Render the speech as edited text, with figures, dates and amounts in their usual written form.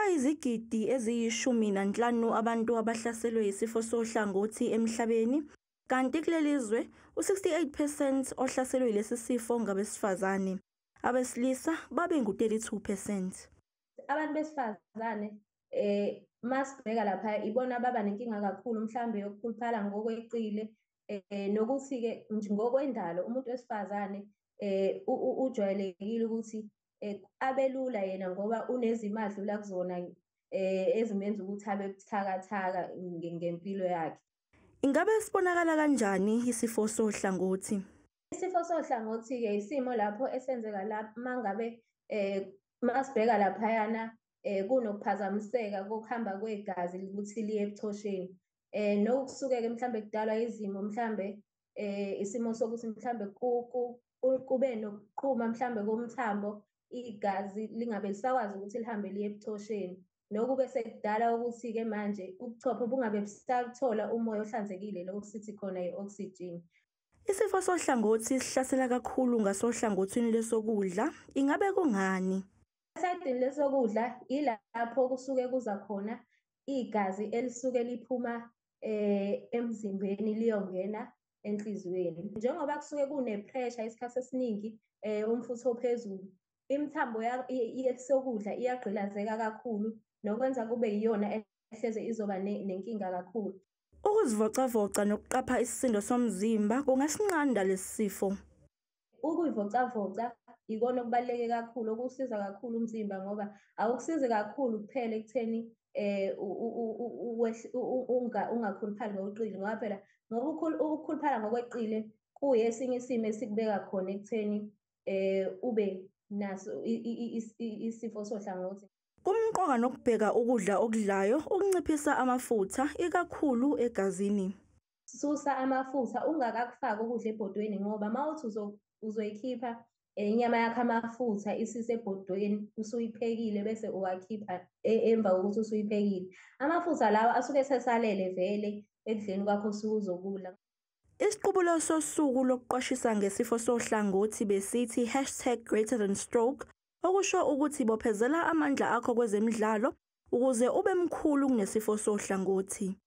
Bayizigidi eziyi-15 abantu abahlaselwe yisifo sohlangothi emhlabeni, kanti kuleli zwe u-68 percent ohlaselwe yilesi sifo ngabesifazane. Abesilisa babe ngu-32 percent. Abantu besifazane, masibheka lapha, ibona baba nenkinga kakhulu mhlambe yokukhuluphala ngokweqile, nokuthi-ke ngokwendalo umuntu wesifazane ujwayelekile ukuthi abelula yena ngoba unezimo adlula kuzona ezimenza ukuthi abe buthakathaka ngempilo yakhe. Ingabe sibonakala kanjani isifo sohlangothi? Isifo sohlangothi-ke isimo lapho esenzeka la mangabe masibheka laphayana kunokuphazamiseka kokuhamba kwegazi ukuthi liye ebuchosheni. Nokusuke-ke mhlambe kudalwa izimo, mhlambe isimo sokuthi mhlambe kube nokuqhuma mhlambe komthambo, igazi lingabe lisakwazi ukuthi lihambe liye ebuchosheni. Nokube sekudala ukuthi-ke manje ubuchopho bungabe busathola umoya ohlanzekile, lo sithi khona i-oxygen. Isifo sohlangothi sihlasela kakhulu ngasohlangothini lesokudla. Ingabe kungani? Esayidini lesokudla ilapho kusuke kuza khona igazi elisuke liphuma emzimbeni liyongena enhliziyweni. Njengoba kusuke kune-pressure isikhathi esiningi, umfutho ophezulu, imithambo yesokudla iyagqilazeka kakhulu, nokwenza kube yiyona ehleze izoba nenkinga kakhulu. Ukuzivocavoca nokuqapha isisindo somzimba kungasinqanda lesi sifo. Ukuyivocavoca ikona okubaluleke kakhulu, okusiza kakhulu umzimba, ngoba awukusizi kakhulu kuphela ekutheni ungakhuluphali ngokweqile, ngoba phela ukukhuluphala ngokweqile kuyesinye isimo esikubeka khona ekutheni ube naso isifo sohlangothi. Kumqoka nokubheka ukudla okudlayo ukunciphisa amafutha, ikakhulu egazini. Susa amafutha ungakakufaki ukudla ebhodweni, ngoba uma uthi uzoyikhipha inyama yakho amafutha isisebhodweni usuyiphekile, bese uwakhipha emva kokuthi usuyiphekile. Amafutha lawa asuke esesalele vele ekudleni kwakho osuke uzokudla. Isiqubulo sosuku lokuqwashisa ngesifo sohlangothi besithi #GreaterThanStroke, okusho ukuthi bophezela amandla akho kwezemidlalo ukuze ube mkhulu kunesifo sohlangothi.